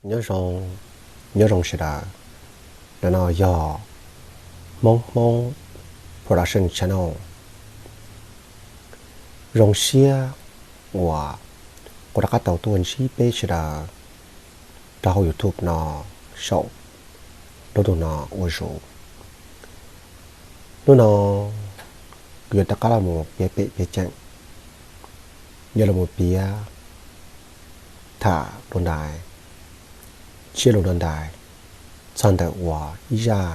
Nyob zoo, nyob zoo sawv daws. Ntawm no yog Hmoob Hmoob Production Channel. Zoo siab uas kuv rov qab tau tuaj ntsib peb sawv daws rau hauv YouTube no saum lub ntuj no ua zus. Hnub no kuv yuav rov qab los mus piav pem piav ceem, yuav los mus piav tham dua ntais, tshiab lus dua ntais txog ntawm uas ib zaj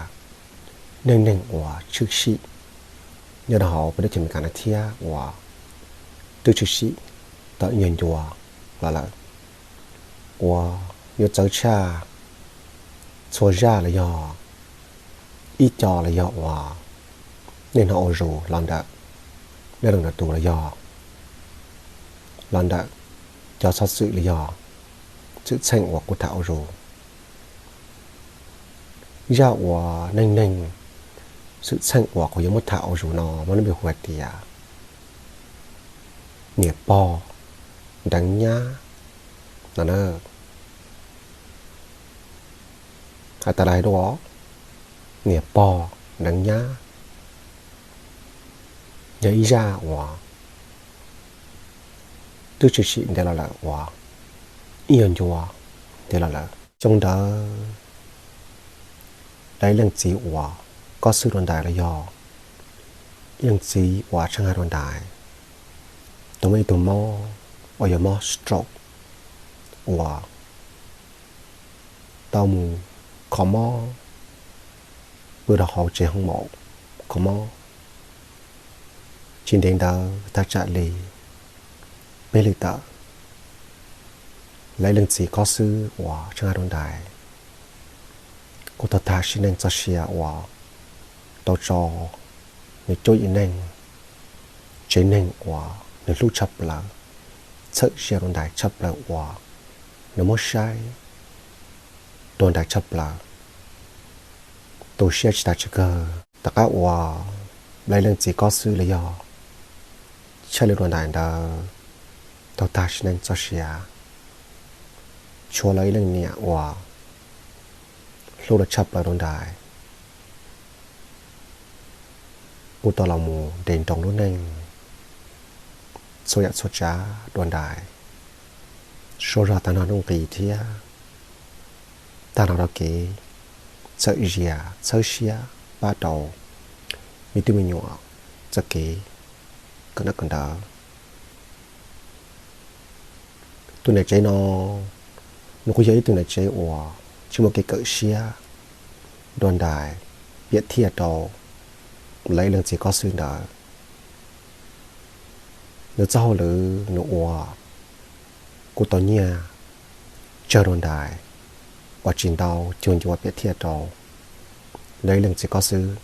neej neeg uas tshwm sim nyob rau hauv peb teb chaws Amelikas no thiab uas twb tshwm sim tau ib nyuag ncua los lawm, uas yuav txawv tshaj txhua zaj los yog ib co los yog uas nej hnov ua zus los ntawm nej leej ntawm tus los yog los ntawm cov xov xwm los yog xwm txheej uas kuv tham ua zus. Zaj uas neej neeg xwm txheej uas kuv yuav muab tham ua zus no muaj lub npe hu hais tias niam pog deev nyab no na. Hais tas li dua, niam pog deev nyab yog ib zaj uas twb tshwm sim ntev los lawm uas ib nyuag ncua ntev los lawm. Xyoo ntawd lawv ib leej txiv uas kob xwb dua ntais los yog ib leej txiv uas tsheej hais dua ntais, tau muaj ib tug mob uas yog mob stroke uas tau mus kho mob pw rau hauv tsev hoo maum kho mob. Tsis ntev ntawd thaj tsam li peb hlis tawm, lawv ib leej txiv kob xwb uas tsheej hais dua ntais kuj tau tag sim neej txoj sia uas tau tso nws cuab yim neeg tsev neeg uas nws hlub tshaj plaws, txhawm zia dua ntais tshaj plaws uas nws muab saib dua ntais tshaj plaws, tu siab tsis tas tsis kawg. Tom qab uas lawv ib leej txiv kob xwb los yog tshaj li dua ntais ntawd tau tag sim neej txoj sia, tshuav lawv ib leej niam uas hlub lawv tshaj plaws dua ntais kuj tau los mus nres nroos lub neej txhua yam txhua tsav dua ntais, suav zog tag nrho nuj nqis thiab tag nrho rau kev txhawm zia txhawb siab pab rau me tub me nyuam txoj kev kawm ntaub kawm ntawv. Tus niam tsev no nws kuj yog ib tug niam tsev uas tsis muaj kev kawm siab dua ntais piam thiaj rau lawv ib leej txiv kob xwb ntawd. Nws txoj hauj lwm nws ua kuj tau nyiaj tsawg dua ntais uas tsis ntau cuag ncua piam thiaj rau lawv ib leej txiv kob xwb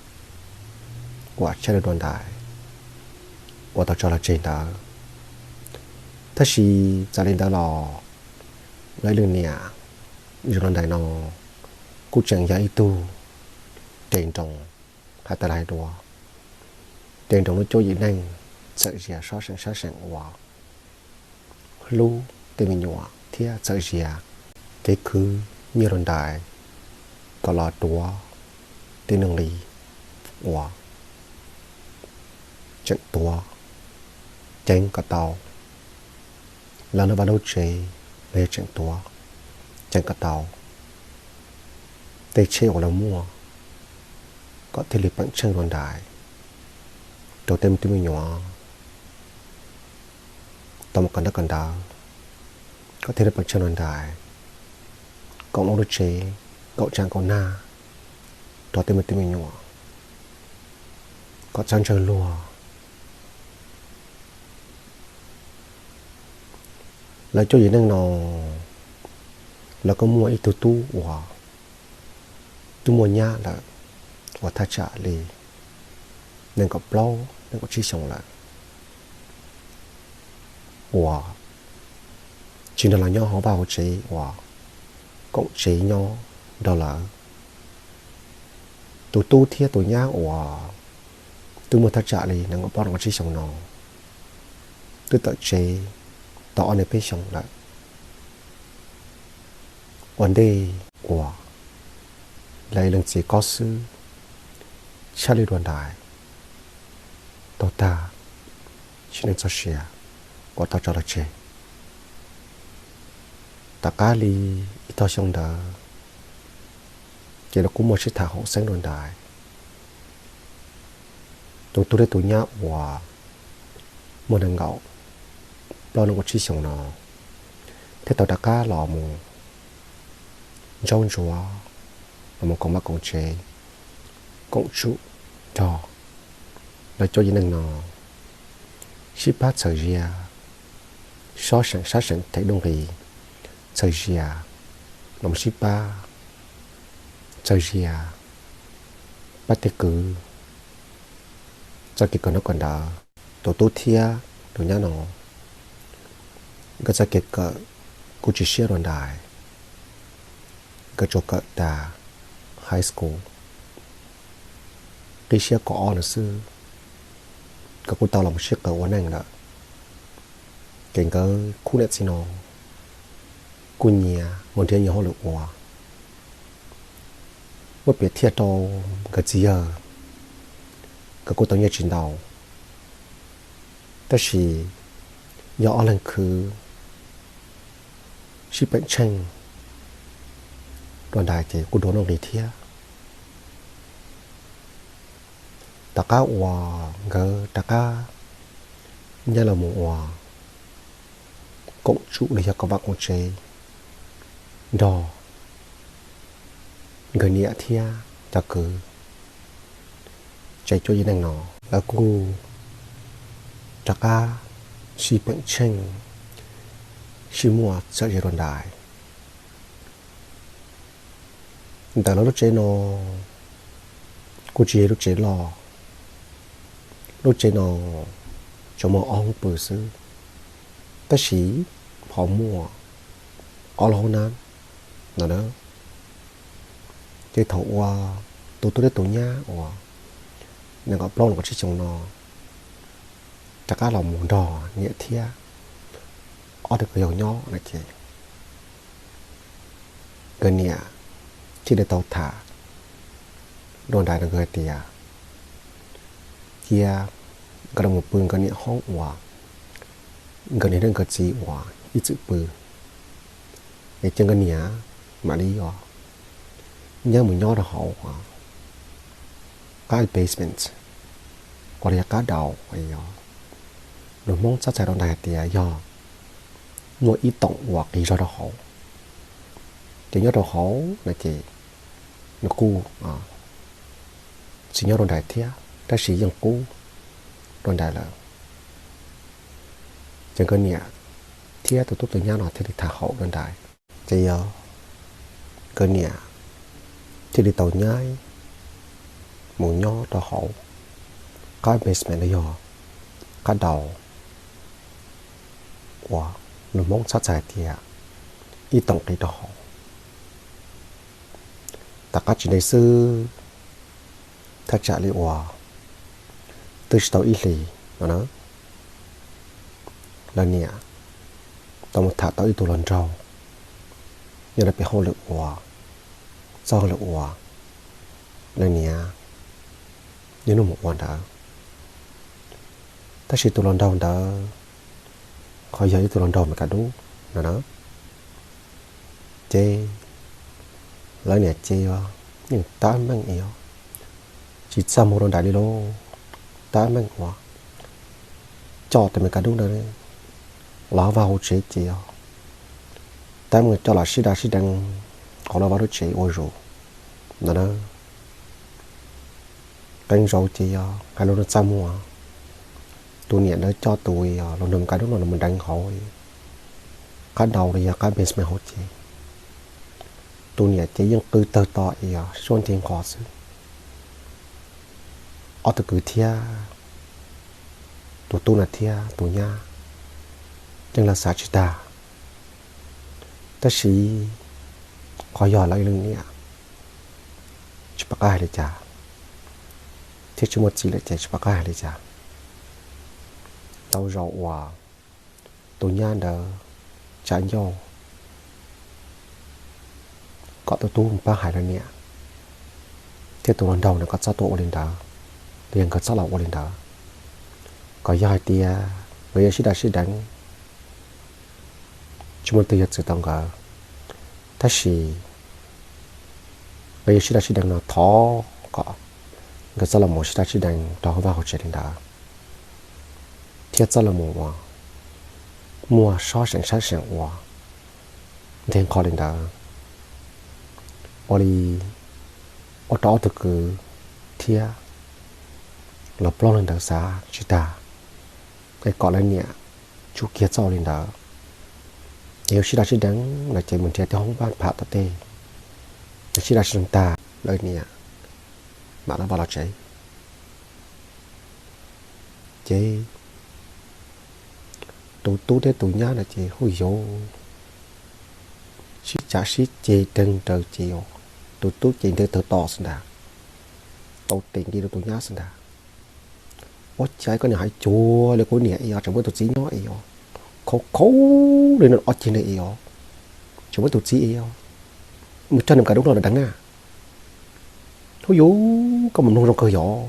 uas tshaj li dua ntais uas tau tso los tseg ntawd. Tab sis txawm li ntawd los lawv ib leej niam zoo dua ntais no kuj tseem yog ib tug nres nroos, hais tas li hais dua, nres nroos lub cuab yim neeg txhawm zia sab seem sab seem uas hlub tej me nyuam thiab txhawm zia kev khwv nyiaj dua ntais kom los duav tej neeg li uas tseem tuav ceev kom tau lawv lub vaj lub tsev los yog tseem tuav ceev kom tau tej tsheb uas lawv muaj kom thiaj li peem tsheej dua ntais rau tej me tub me nyuam tau mus kawm ntaub kawm ntawv, kom thiaj li peem tsheej dua ntais, kom muaj lub tsev kaum tsav kaum nag rau tej me tub me nyuam kom txhob ntsawg luag. Lawv cuab yim neeg no lawv kuj muaj ib tug tub uas twb muaj nyab lawm uas thaj tsam li nees nkaum plaub nees nkaum tsib xyoos lawm, uas tsis nrog lawv nyob hauv vaj hauv tsev uas koom tsev nyob nrog lawv. Tus tub thiab tus nyab uas twb muaj thaj tsam li nees nkaum plaub nees nkaum tsib xyoos no twb tawm tsev tau ob niaj peb xyoos lawm. Ua ntej uas lawv ib leej txiv kob xwb, tshaj lij dua ntais, tau tag sim neej txoj sia uas tau tso los tseg. Tom qab li ib tog xyoo ntawd, ces lawv kuj muaj sib tham haum xeeb dua ntais. Tus tub thiab tus nyab uas muaj nees nkaum plaub nees nkaum tsib xyoos no thiaj tau rov qab los mus ntsaub ntsuav, los mus koom vaj koom tsev, koom tsum nrog lawv cuab yim neej no, sib pab txhawm zias, sob seem sab seem thev dub nqis, txhawm zias los mus sib pab, txhawm zias pab tej kwv. Txoj kev kawm ntaub kawm ntawv, tus tub thiab tus nyab no, nkawd txoj kev kawm kuj tsis siab dua ntais, nkawd tsuas kawm tas high school qib siab kaum ob no xwb, nkawd kuj tau los mus sib qawm ua neej lawm. Ces nkawd khub niam txiv no kuj nyias mus nrhiav nyias hauj lwm ua. Muab piav thiaj rau nkawd txiv yawg, nkawd kuj tau nyiaj tsis ntau, tab sis yog ob leeg khwv sib peem tsheej dua ntais ces kuj dua nuj nqis thiab. Tom qab uas nkawd rov qab nyab los mus ua koom tsum los yog koom vaj koom tsev nrog nkawd niam thiab cov kwv tsev cuab yim neej no, lawv kuj rov qab sib peem tsheej, sib muaj txhawm zias dua ntais. Ntawm lawv lub tsev no kuj tsis yog lub tsev loj, lub tsev no tsuas muaj ob hoob pw xwb, tab sis ho muaj ob lub hoob nab no na. Ces thaum uas tus tub thiab tus nyab uas nees nkaum plaub nees nkaum tsib xyoos no rov qab los mus nrog niam thiab ob tug kwv yau nyob no ces nkawd niam thiaj li tau tham dua ntais rau nkawd hais tias cia nkawd los mus pw nkawd niam hoob uas nkawd niam thiab nkawd txiv uas ib txwm pw, es cia nkawd niam mam li os nyab mus nyob rau hauv qab basement uas li qab daus uas yog lus Hmoob txhob txhais dua ntais hais tias yog muaj ib toom uas qis zog rau hauv. Ces nyob rau hauv no ces nws kuj tsis nyob dua ntais thiab tab sis yeej qub dua ntais lawm. Ces nkawd niam thiab tus tub tus nyab no thiaj li tham haum dua ntais. Ces yog nkawd niam thiaj li tau nyab mus nyob rau hauv qab basement los yog qab daus uas lus Hmoob txhob txhais hais tias ib toom qis rau hauv. Tom qab tsis ntev xwb, thaj tsam li uas twb tsis tau ib hlis no na, lawv niam tau mus tham tau ib tug hluas nraug nyob rau pem hauj lwm uas, txoj hauj lwm uas lawv niam niaj hnub mus ua ntawd. Tab sis tus hluas nraug ntawd qhov yog ib tug hluas nraug Mes Kas Dub no na, ces lawv niam ces yeej tab meeg os, tsis txaj muag dua ntais li lauj, tab meeg uas coj tus Mes Kas Dub ntawd los vaj hauv tsev ces os, tab meeg coj los sib daj sib deev hauv lawv vaj lub tsev ua zus ntawd na. Qee zaus ces yog hais lus txaj muag, tus niam ntawd coj tus hluas nraug Mes Kas Dub no los deev hauv qab daus los yog qab basement hauv ces tus niam ces yeej qw tawg to es yog suab nti nqos xwb. Ob tug kwv thiab tus tub no thiab tus nyab yeej lawv xav tsis tag, tab sis qhov yog lawv ib leej niam tsis pom qab hais li cas, thiab tsis muaj txiv lawm ces tsis pom qab hais li cas. Tau zaum uas tus nyab ntawd tsa ncauj kom tus tub mus pab hais lawv niam thiab tus hluas nraug no kom txhob tuaj ua li ntawd, los yog nkawd txhob los ua li ntawd, kom yog hais tias nkawd yuav sib daj sib deev, tsis muaj leej twg yuav txwv tau nkawd. Tab sis nkawd yuav sib daj sib deev no thov kom nkawd txhob los mus sib daj sib deev rau hauv vaj hauv tsev li ntawd, thiab txhob los mus ua, muaj sob seem sab seem ua nthe nqho li ntawd, ua li ua rau ob tug kwv thiab los plaub leeg ntawd xav tsis tag, es kom lawv niam tsum kiag txhob ua li ntawd. Es yuav sib daj sib deev no ces mus nrhiav tej hoob pab pham tom tej, sib daj sib deev tag lawv niam mam los vaj los tsev. Ces tus tub thiab tus nyab no ces huj yuv sib cav sib ceg deeg raws ces tus tub ces nte tawg to xwb ntag, tau tes nti rau tus nyab xwb ntag. Ua cas koj niam hais cuag li kuv niam es os, tseem muaj tus txiv nyob es os, khauv khauv li no ob ceg ne es os, tseem muaj tus txiv es os, mus coj nws Maiv Kav Dub no los deev na. Huj yuv, koj mus mloog zoo kawg yog.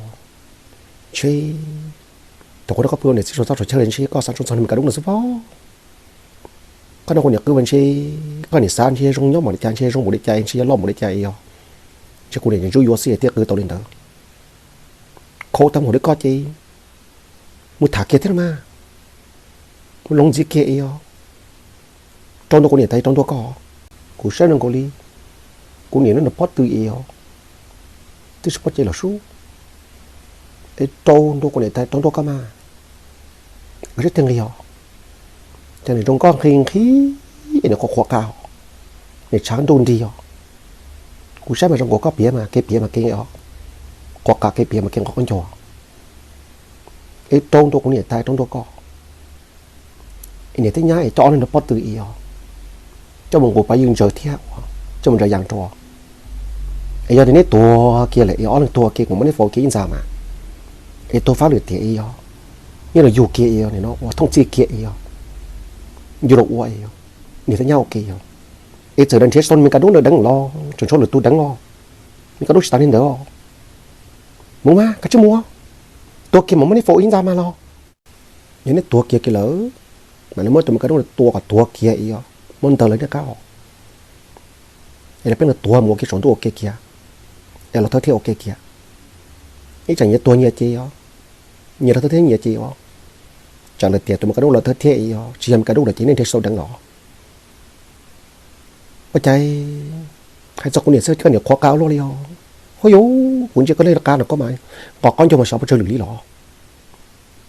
Ntshe thaum kuv nrog koj pw ua niam txiv txog txog tsaus chaw li ntshe koj xav tso txog nws Maiv Kav Dub no xwb pob. Koj nrog kuv niam qw mas ntshe koj niam xav ntshe zoo nyob npaum li cas, ntshe zoo npaum li cas, ntshe yuav loj npaum li cas es os, ntshe kuv niam ntsuj yuav xwb thiaj qw tau li ntawd. Khauv tag npaum li koj ces mus tham kiag thiab los mas, mus loov ntxiv kiag es os, rau ntua kuv niam tais rau ntua koj. Kuv saib zoo nkaus li kuv niam lub nws pob tw es os, twb tsis paub ces los sub, es rau ntua kuv niam tais rau ntua koj mas, kuv saib thiaj nqis os. Ces nws zoo nkauj nqhis nqhis, nws qhuav qhuav qa, nws tshav ntuj nrig os. Kuv saib mas zoo nkaus koj piav mas kev piav mas kev os, qhuav qa kev piav mas kev nqos qaub ncaug, es rau ntua kuv niam tais rau ntua koj. Es niam thiab nyab es coj ob leeg nrog pob tw es os, coj mus nqus pas ywj ntsaws thiab, coj mus ntsaws yas rau. Es yog tias neb tuag kiag lawm es ob leeg tuag kiag kuv muab neb faus kiag ib ntxa mas, es tuag fab lwm tiam es os, nyob los yug kiag es os, nim no ua thooj txij kiag es os, yug los ua es os, niam thiab nyab ua ke os, es txawm nrhiav tsis tau Maiv Kav Dub ntawd deev los tseem tshuav lwm tus deev los, Maiv Kav Dub tsis tas li ntawd os. Mus mas kav tsij mus, tuag kiag mas muab neb faus ib ntxa mas los. Yog neb tuag kiag kiag lawm mas neb muab tus Maiv Kav Dub tua kom tuag kiag es os, muab ntaus lawv niaj qab os. Es lawv peb no tuag mus ua ke saum ntuj ua ke kiag, es los thawj thiaj ua ke kiag. Ib tsam nyias tuag nyias ces os, nyias los thawj thiaj nyias ces os. Tsam lawv tias tus Maiv Kav Dub los thawj thiaj es os, tsis yog Maiv Kav Dub lawm ces nej nrhiav tsis tau deev los. Ua cas hais txog kuv niam xwb koj niam qhuav qa ua luaj li os. Huj yuv, kuv ntsia koj nej qab no koj mas nqos qaub ncaug mas xyov puas tsawg lwm li los.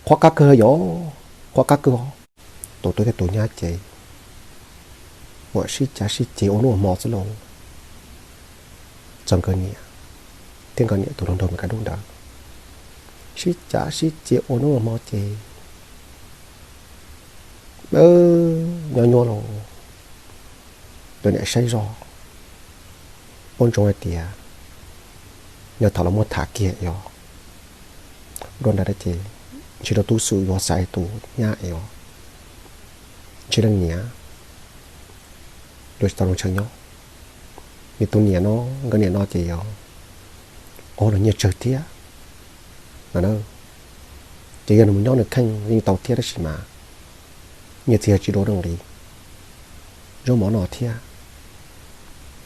Qhuav qa kawg yog, qhuav qa kawg os. Tus tub thiab tus nyab ces mam sib cav sib ceg ua hnub ua hmo xwb lauj. Txog nkawd niam thiab nkawd niam tus hluas nraug Maiv Kav Dub ntawd sib cav sib ceg ua hnub ua hmo ces nyob nyuaj los tus niam saib zog paub ntsoov hais tias nyob thaum los muab tham kiag es os, dua ntais dab ces ntshe rau tub xwm yuav xaiv tus nyab es os, ntshe leej niam yuav tsis tau zoo chaw nyob. Vim tus niam no, nkawd niam no ces yog qhov los nyiaj tsawg thiab no na. Ces yog nws mus nyob nws kheej yeej tau thiab tab sis mas nyiaj txiag tsis dua zoo li zaub mov no thiab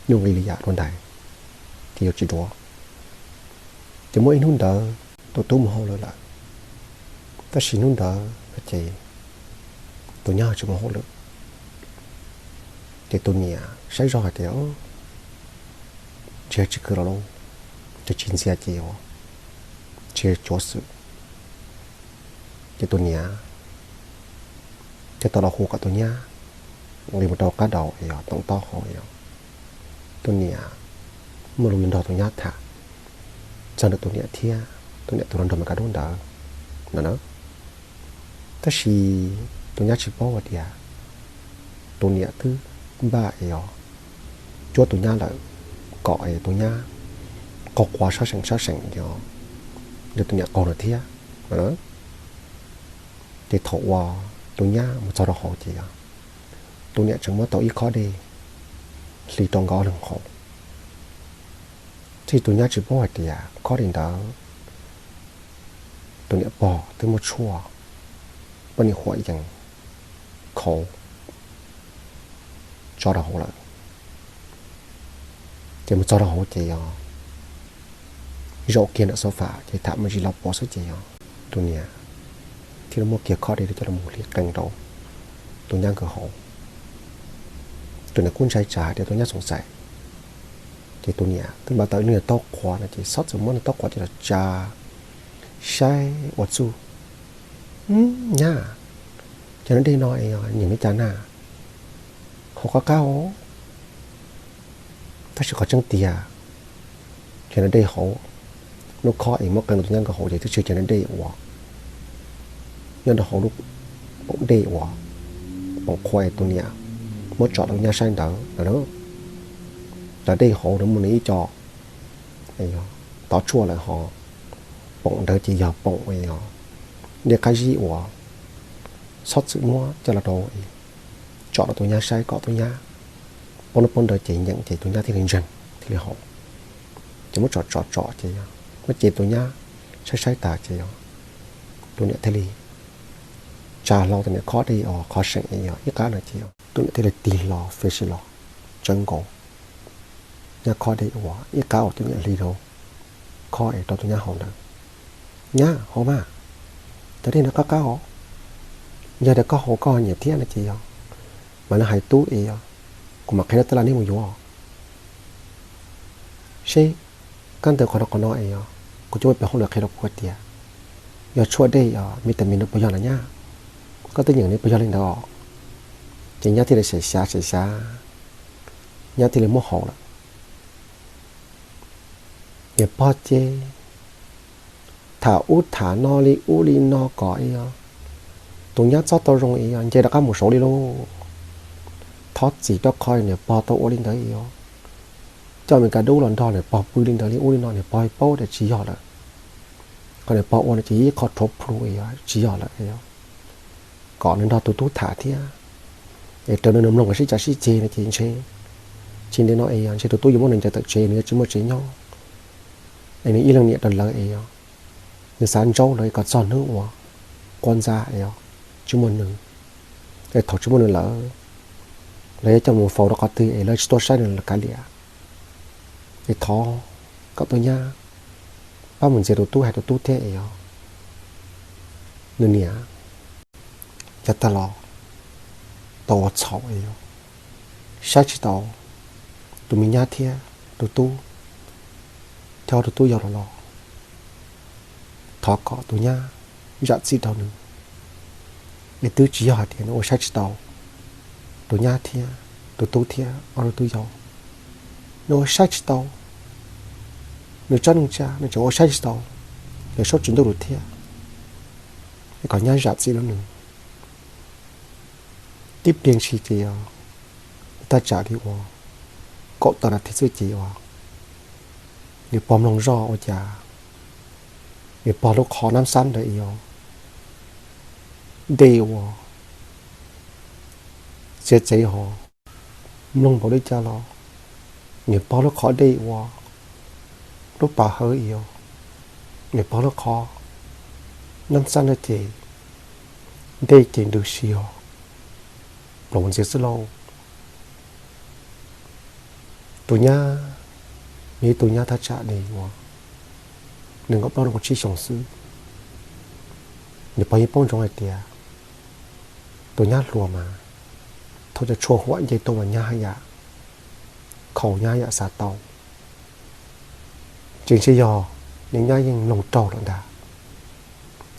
nyuj nqis li yam dua ntais ces yuav tsis dua. Ces muaj ib hnub ntawd tus tub mus hauj lwm lawm, tab sis hnub ntawd ces tus nyab tsis mus hauj lwm. Ces tus niam saib zog hais tias ntshe tsis kwv los lauj, ces tsis ntxias ces tsis cuav xwm. Ces tus niam thiaj tau los hu kom tus nyab nqis mus rau qab daus es yog toom taub hau es yog tus niam muaj lus yuav nrog tus nyab tham txog ntawm tus niam thiab tus niam tus hluas nraug Maiv Kav Dub ntawd no na. Tab sis tus nyab tsis paub hais tias tus niam twb npaj es yog cuab tus nyab lawm, kom es tus nyab qaug qua sab seem sab seem yog yog tus niam qaug no thiab no. Ces thaum uas tus nyab mus txog rau hauv ces yog tus niam tseem muab tau ib khob dej hli rau nkawd ob leeg haus. Tab sis tus nyab tsis paub hais tias khob dej ntawd tus niam pog twb muab tshuaj poj niam huam yees khauv tso rau hauv lawm. Ces mus txog rau hauv ces yog zaum kiag ntawm sofa ces tham me ntsis los pom xwb ces yog tus niam thiaj li muab kiag khob dej coj los mus hliv qees rau tus nyab nkawd haus. Tus niam kuj ntshai tsam hais tias tus nyab xoom xaim, ces tus niam twb npaj tau ib lub niag taub qhuav no ces xob txwm muab niag taub qhuav coj los tsa saib ua txuj. Nyab, cov dej no es nyeem li cas na? Haus qab qab os. Tab sis qhov tseeb tiag, cov dej hauv lub khob es muab qees rau tus nyab nkawd haus ces twb tsis yog cov dej uas nyob rau hauv lub poom dej uas poom qhuav tus niam muab tsom rau nyab saib ntawd lawm. Cov dej hauv no muaj nws ib co tov tshuaj lawm hos, poom ntawd ces yog poom dej qab zib uas xob txwm muab coj los rau tsom rau tus nyab saib kom tus nyab poob lub pob ntawd ces nyeem ces tus nyab thiaj li ntseeg thiaj li haus. Ces muab tsom tsom tsom ces yog muab ces tus nyab saib saib tas ces yog tus niam thiaj li tsa hlo tus niam khob dej uas qhov seem yog ib qab no ces tus niam thiaj li tig hlo fiv si los tsawv nkaus nyab khob dej uas ib qab uas tus niam hliv rau khob es rau tus nyab haus ntawd. Nyab, haus mas, cov dej no qab qab os. Yog tias koj haus koj nyiam thiab no ces yog mas neb hais tub es yog kuv mam qhia rau tej laus neb mus yuav seb kab ntawd qhov no qhov no es yog kuv coj mus pem hauj lwm qhia rau kuv tias yog tshuaj dej os, vitamin no puas yog los nyab? Koj twb nyeem ne puas yog li ntawd os? Ces nyab thiaj li xyem xyav xyem xyav, nyab thiaj li muab haus lawm. Niam pog ces tham ub tham no li ub li no kom es yog tus nyab txhob tau zoo es yog nce rov qab mus saud li lauj. Thov txim rau qhov niam pog tau ua li ntawd es yog coj Meskas dub los nrog niam pog pw li ntawd li ub li no, niam pog paub tias tsis yog lawm. Qhov niam pog ua no ces ib qho rhuav plhu es yog tsis yog lawm es yog kom nws nrog tus tub tham thiab es raws li nws mloog sib cav sib ceg no ces ntshe tsis ntev no es yog ntshe tus tub yuav muab nws ncaws tawm tsev, nws yuav tsis muaj tsev nyob. Es nws ib leeg niam rau lawv es yog nws xav ntsaub lawv kom txog hnub uas quas ntxa es yog tsis muaj nws. Es thaum tsis muaj nws lawm, lawv yuav coj mus faus rau qhov twg es lawv tsis tuaj saib nws kav liam. Es thov kom tus nyab pab mus ntxias tus tub, hais tus tub thiab es yog nws niam yav tag los tau ua txhaum es yog saib tsis taus tus me nyab thiab tus tub thiab ob tug tub yau los los, thov kom tus nyab zam txim rau nws. Es twb tsis yog hais tias nws ua saib tsis taus tus nyab thiab tus tub thiab ob tug tub yau, nws ua saib tsis taus, nws tsob neej tsa nws tseem ua saib tsis taus yawm saub tswv ntuj lawm thiab. Es kom nyab zam txim rau nws. Tib pliag ntshis ces yog thaj tsam li uas kaum tawm nas this xwb ces uas niam pog mloog zoj ua cas niam pog lub qhov nab xab ntawd es yog dej uas txiav txev hos. Mloog npaum li cas los niam pog lub qhov dej uas lub pas hawv es yog niam pog lub qhov nab xab ntawd ces dej ces ntws si hos, nplaum ntxiag xwb lauj. Tus nyab, nws ib tug nyab thaj tsam li uas nees nkaum plaub nees nkaum tsib xyoos xwb. Niam pog yeej paub ntsoov hais tias tus nyab hluas mas thaum cov tshuaj huam nce tuaj mas nyab haj yam khaus, nyab haj yam xav tau. Ces ntshe yog niag nyab yeej mloog raug lawm ntag,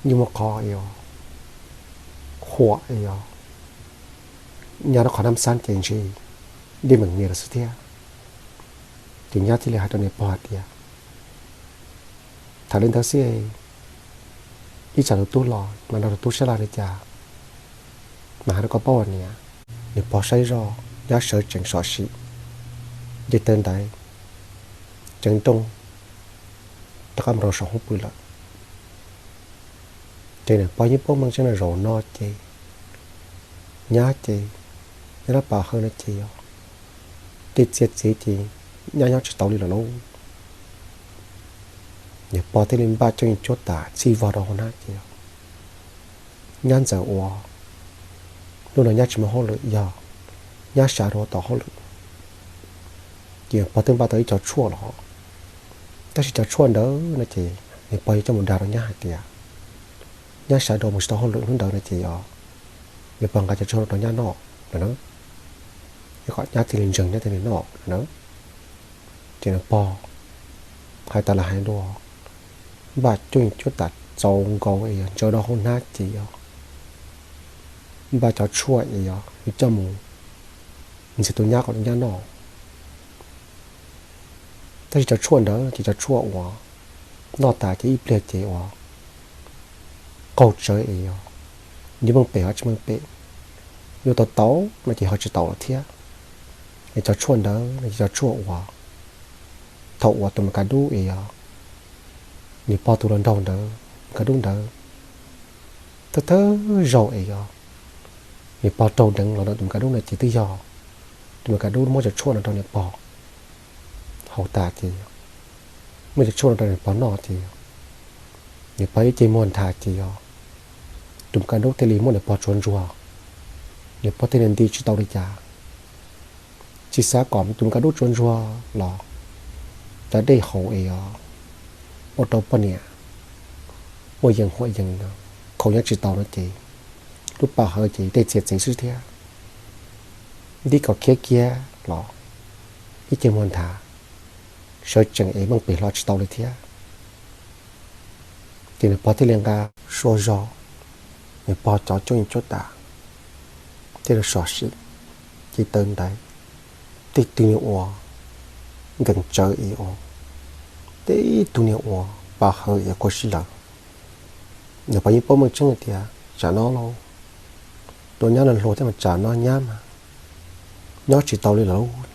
yeej muaj qhov es yog huam es yog nyab lub qhov nab xab ces ntshe dej meem nias lawm xwb thiab. Ces nyab thiaj li hais rau niam pog hais tias, tham li ntawd xwb, ib tsam tus tub los mas nrog tus tub sab laj li cas mas hais rau koj paub os niam. Niam pog saib zoj, nyab sawv tsees so sim, nce taw ntaiv, ceev nrooj rov qab mus rau saum hoob pw lawm. Ces niam pog yeej paub meej tseeb na, zaum no ces nyab ces, nyab lub pas hawv no ces yog dej txiav txev ces nyab nyob tsis tau li lawm lauj. Niam pog thiaj li npaj coj cuab tas txhij vog rau hauv hnab ces nyab ntxawm ua, hnub no nyab tsis muaj hauj lwm, yog nyab sawv rau tom hauj lwm. Ces niam pog twb npaj tau ib co tshuaj los, tab sis cov tshuaj ntawd no ces niam pog yuav coj mus dag rau nyab hais tias nyab sawv rau mus tsis tau hauj lwm hnub ntawd no ces niam pog nqa cov tshuaj rau nyab noj no na, kom nyab thiaj li ntseeg nyab thiaj li noj no na. Ces niam pog hais tas los hais dua, npaj coj cuab tas txaus nkaus es yog ntsaws rau hauv hnab ces yog npaj cov tshuaj es yog yuav coj mus ntxias tus nyab kom tus nyab noj. Tab sis cov tshuaj ntawd ces cov tshuaj uas noj tas ces ib pliag ces uas qaug tsawv es yog yuav meej pem ho tsis meej pem, yuav tau tau no ces ho tsis tau lawm thiab. Es cov tshuaj ntawd no ces cov tshuaj uas thaum uas tus me ka dub es yog niam pog tus hluas nraug ntawd, me ka dub ntawd, thawj thawj zaug es yog niam pog raug deev los no tus me ka dub no ces twb yog tus me ka dub muab cov tshuaj no rau niam pog haus tas ces muab cov tshuaj no rau niam pog noj ces niam pog ib ce muag nthav ces yog tus me ka dub thiaj li muab niam pog tsuav ntsuag. Niam pog thiaj li nti tsis tau li cas, tsis xav kom tus me ka dub tsuav ntsuag los cov dej haus es yog ua rau poj niam muaj yees huam yees, khaus nyob tsis tau no ces lub paj hawv ces dej txias txiv xwb thiab. Nti kom khiav kiag los ib ce muag nthav, sawv tsees es meej pem hlo tsis tau li thiab. Ces niam pog thiaj li nqa sua zog, niam pog cov cuab cuab tas thiaj li so sim, ces taw ntaiv, tej tug niag uas nkees tsawv es ua, tej tug niag uas paj hawv es kua si lawm. Niam pog yeej paub meej tseeb hais tias tsam no lauj, tus nyab no hluas thiab mas tsam no nyab mas nyob tsis tau li lawm lauj.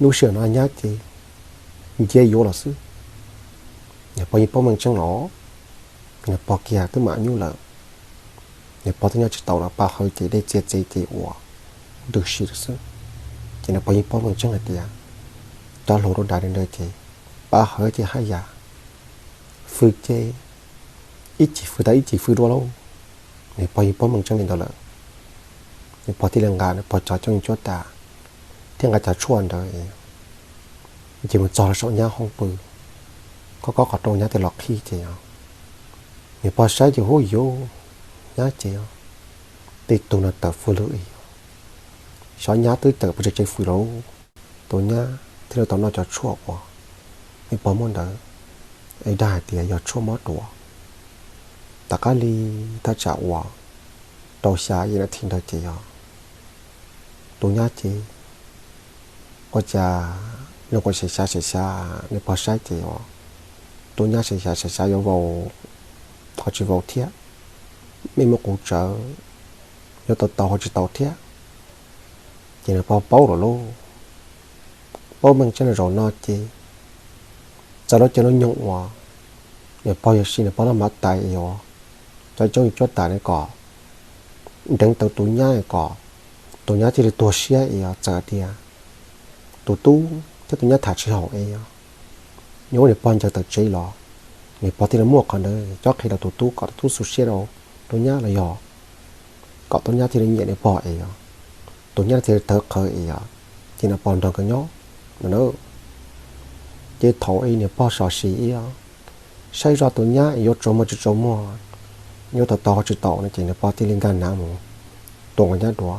Lub sij hawm no nyab ces ncia yuav los xwb. Niam pog yeej paub meej tseeb los, niam pog kiag twb mam nyuj lawm, niam pog twb nyob tsis tau los paj hawv ces dej txias txiv ces ua ntws si lawm xwb. Ces niam pog yeej paub meej tseeb hais tias cov hluas rau dav li ntawd ces paj hawv ces haj yam fwj ces ib chim fwj tau ib chim fwj dua lauj. Niam pog yeej paub meej tseeb li ntawd lawm, niam pog thiaj li nqa niam pog cov cuab cuab tas thiab nqa cov tshuaj ntawd ces mus txog rau saum nyab hoob pw, khob kob qhov rooj nyab thiaj los qhib ces niam pog saib ces hub yuv, nyab ces tej tug no tawm fwj lug es xyov nyab twb tawm pes tsawg tsev fwj lawm. Tus nyab thiaj li tau noj cov tshuaj uas niam pog muab ntawd, es dag hais tias yog tshuaj mob ruas. Tom qab li thaj tsam uas rau xya yim nas this ntawd ces yog tus nyab ces ua cas zoo nkaus xyem xyav xyem xyav, niam pog saib ces tus nyab xyem xyav xyem xyav yuav vau ho tsis vau thiab, mej muaj qus tsawv, yuav tau tau ho tsis tau thiab. Ces niam pog paub lawm lauj, paub meej tseeb no zaum no ces txawm lub caij lub nyoog uas niam pog yuav sim niam pog lub mav tais es yog cov cuab cuab tas ne kom nreev tau tus nyab es kom tus nyab thiaj li tuag siab es yog txawm tias tus tub thiab tus nyab tham tsis haum es yog yuav muab niam pog ncaws tawm tsev los, niam pog thiaj li muaj qhov ntawd cob qhia rau tus tub kom tus tub xu siab rau tus nyab los yog kom tus nyab thiaj li nyiam niam pog es yog tus nyab thiaj li tawv qhawv es yog ces niam pog nrog nkawd nyob no na. Ces thaum es niam pog so sim es yog saib zoj tus nyab es yuav tsaus muag tsis tsaus muag, yuav tau tau ho tsis tau no ces niam pog thiaj li nkag nav mus tua nkawd nyab dua.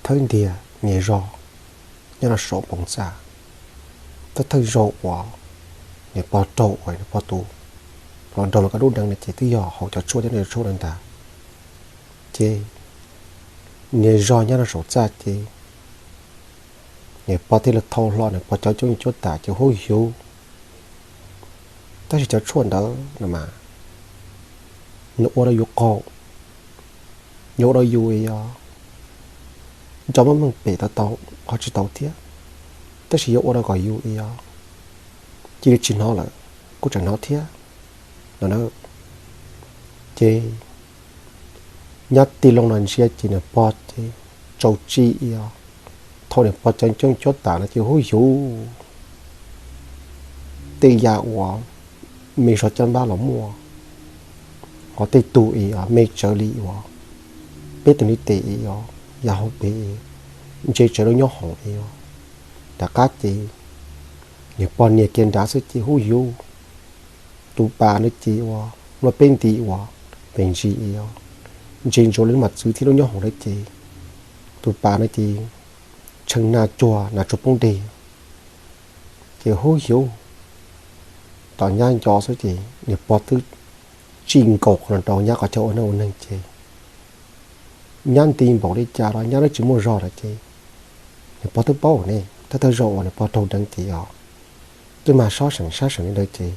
Thawj ntiag niag zog nyob rau saum npoo txaj, thawj thawj zaug uas niam pog raug uas niam pog tus hluas nraug los ka dub deev no ces twb yog haus cov tshuaj thiab noj cov tshuaj no ntag. Ces niag zog nyob rau saum txaj ces niam pog thiaj li thau hlo niam pog cov cuab cuab tas ces hub yuv. Tab sis cov tshuaj ntawd no mas nws ua rau yus qaug, yuav ua rau yus es yog nco muaj meej pem tau tau ho tsis tau thiab, tab sis yuav ua rau kom yus es yog cia li tsis hnov lawm kuj tseem hnov thiab no na. Ces nyab tij loo no ntsia ces niam pog ces tsaus tsi es yog thau niam pog cov cuab cuab tas no ces hub yuv. tej yam uas me zog caj npab los muaj, ho tej tug es me tsawv li uas peb tug ntiv tes es yam hauv pes, ntse tsawv lub nyob hoom es. Tom qab ces niam pog nias kiag nrad xwb ces hub yuv, tus pas no ces uas muaj peb nti uas pes ntsis es ntse ntsuav li lub mam txwv thiab lub nyob hoom lawm ces tus pas no ces tshee nag cuag nas tsuag poob deg. Ces hub yuv, tom nyab nco xwb ces niam pog twb tsim nkaus qhov no rau nyab qhov chaw ua neej ua neeg ces nyab nti npaum li cas los nyab twb tsis muaj zog lawm ces niam pog twb paub ne, thawj thawj zaug uas niam pog raug deev ces os, twb mag sab seem sab seem li ntawd ces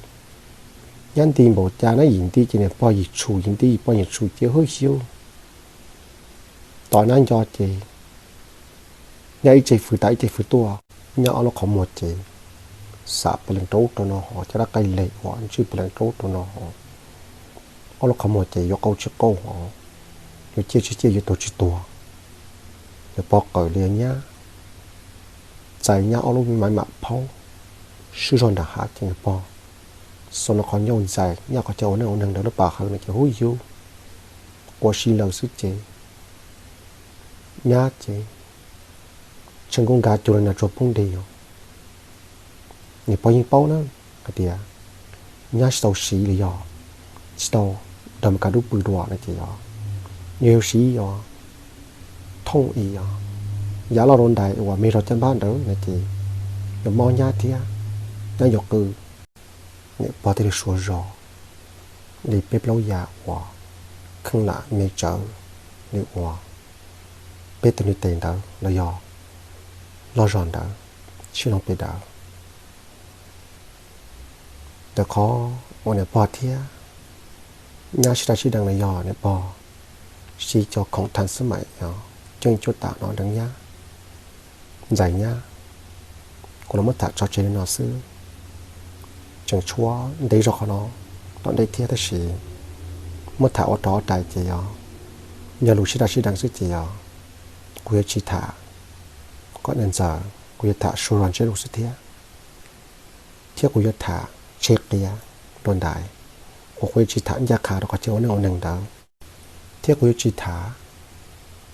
nyab nti npaum cas nyab yim nti ces niam pog yim tshum, yim nti yim pog yim tshum ces hub yuv, tom nyab nco ces nyab ib ce fws tas ib ce fws tuaj, nyab ob lub qhov muag ces xam pes lees rau ub rau no hos caj dab qaij leg uas ntswj pes lees rau ub rau no hos, ob lub qhov muag ces yuav qau tsis qau hos, yuav ciaj tsis ciaj yuav tuag tsis tuag. Niam pog qawm li nyab, txais nyab ob lub maiv mam phaub swb zog nram hav ces niam pog xaus no qhov ncauj ntxais nyab qhov chaw ua neej ua neeg ntawd lub pas hawv no ces hub yuv, quav si lawm xwb ces nyab ces tshee nkuj nkag cuag li nas tsuag poob deg os. Niam pog yeej paub na hais tias nyab tsis tau siv li yog tsis tau nrog Mes Kas dub pw dua no ces os, yog yus siv os thooj es os yav loj rau ntais uas me zog caj npab ntawd no ces yuav mob nyab thiab nyab yuav qw. Niam pog thiaj li suav zog li peb plaub yam uas kheej lam me tsawv li uas peb tug ntiv tes ntawd los yog loj zog ntawd sib hloov pes daws. Ntawm qhov uas niam pog thiab nyab sib daj sib deev los yog niam pog siv cov khoom thav xab maim yog ceeb cuab tam no deev nyab, ntxais nyab, kuv los muab tham tso tseg li no xwb. Tseem tshuav ntev zog qhov no tom ntej thiab tab sis muab tham ua rov ua rais ces yog, yog lus sib daj sib deev xwb ces yog kuv yuav tsis tham kom ntxaws, kuv yuav tham suav zog ntsiab lus xwb thiab. Thiab kuv yuav tham tseg qias dua ntais uas kuv yuav tsis tham ncaj qha rau qhov chaw ua neej ua neeg ntawd, thiab kuv yuav tsis tham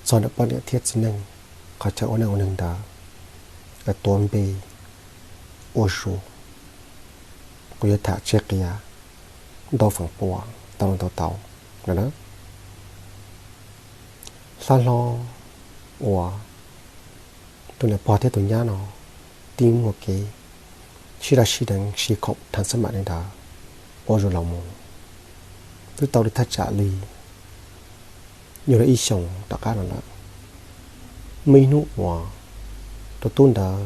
txog ntawm poj niam thiab txiv neej qhov chaw ua neej ua neeg ntawd, tuav npe ua zus. Kuv yuav tham tseg qias ntau feem pua tau los ntau tau no na. Hlab hlob uas tus niam pog thiab tus nyab no tib muaj kev sib daj sib deev siv khoom thav xab maim li ntawd ua zus los mus twb tau li thaj tsam li yog li ib xyoos tom qab no lawm. Muaj ib hnub uas tus tub ntawd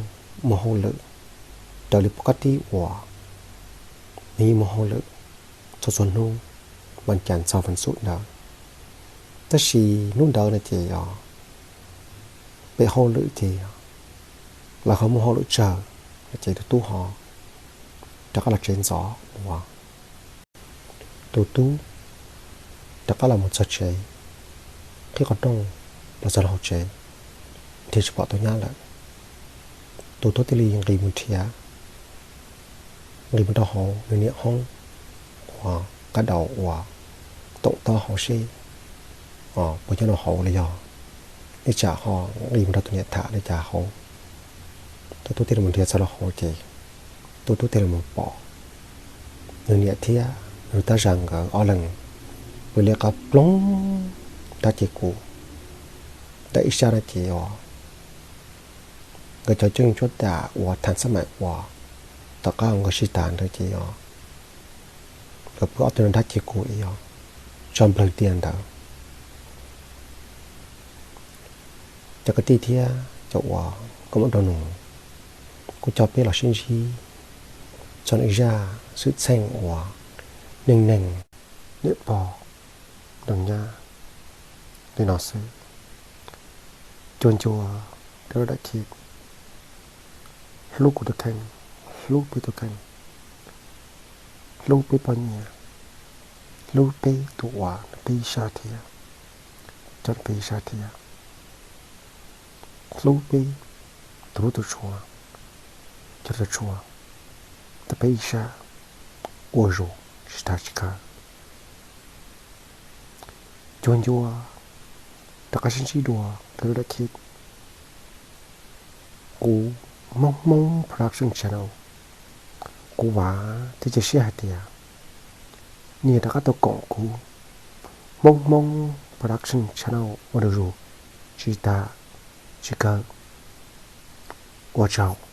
mus hauj lwm raws li pov qab tib uas nws yeej mus hauj lwm txhua txhua hnub, vas cas txog vas xuv ntawd. Tab sis hnub ntawd no ces yog pem hauj lwm ces lawv ho muaj hauj lwm tsawg no ces tus tub ho rov qab los tsev ntxov uas tus tub rov qab los mus txog tsev, qhib qhov rooj los txog hauv tsev, nrhiav tsis pom tus nyab lawm. Tus tub thiaj li nqis mus nrhiav, nqis mus rau hauv nws niam hoob uas qab daus uas toom taub hauv seb puas nyob rau hauv li yog, ib tsam ho nqis mus nrog tus niam tham li cas hauv. Tus tub thiaj li mus nrhiav txog rau hauv ces tus tub thiaj li mus pom nws niam thiab nws tab zag nkawd ob leeg pw liab qab ploog nrab ceg kuv. Ntawm ib sab no ces uas nkawd cov ceeb tshuab tam uas thav xab maim uas tom qab nkawd sib tham ntawd ces os, nkawd pw ob tug nrab ceg kuv es os, tso nplawg tiag ntawd. Cov kwv tij thiab cov uas koj muab rau nus, kuv coj peb los sib ntsib txog ntawm zaj xwm txheej uas neej neeg niam pog nrog nyab li no xwb. Ncua ncua rau daim khib, hlub kuv tus kheej, hlub peb tus kheej, hlub peb poj niam, hlub peb tus uas nws peb ib sab thiab, coj nws peb ib sab thiab, hlub peb tus hlub tus tshua, coj tus tshua, tau peb ib sab ua zus tsis tas tsis kawg. Cuag ncua, rov qab sib ntsib dua rau lub daim khib. Kuv Hmoob Hmoob Production Channel, kuv vam thiab cia siab hais tias nej yuav rov qab tau koom kuv Hmoob Hmoob Production Channel ua ntu zus tsis tas tsis kawg. Ua tsaug.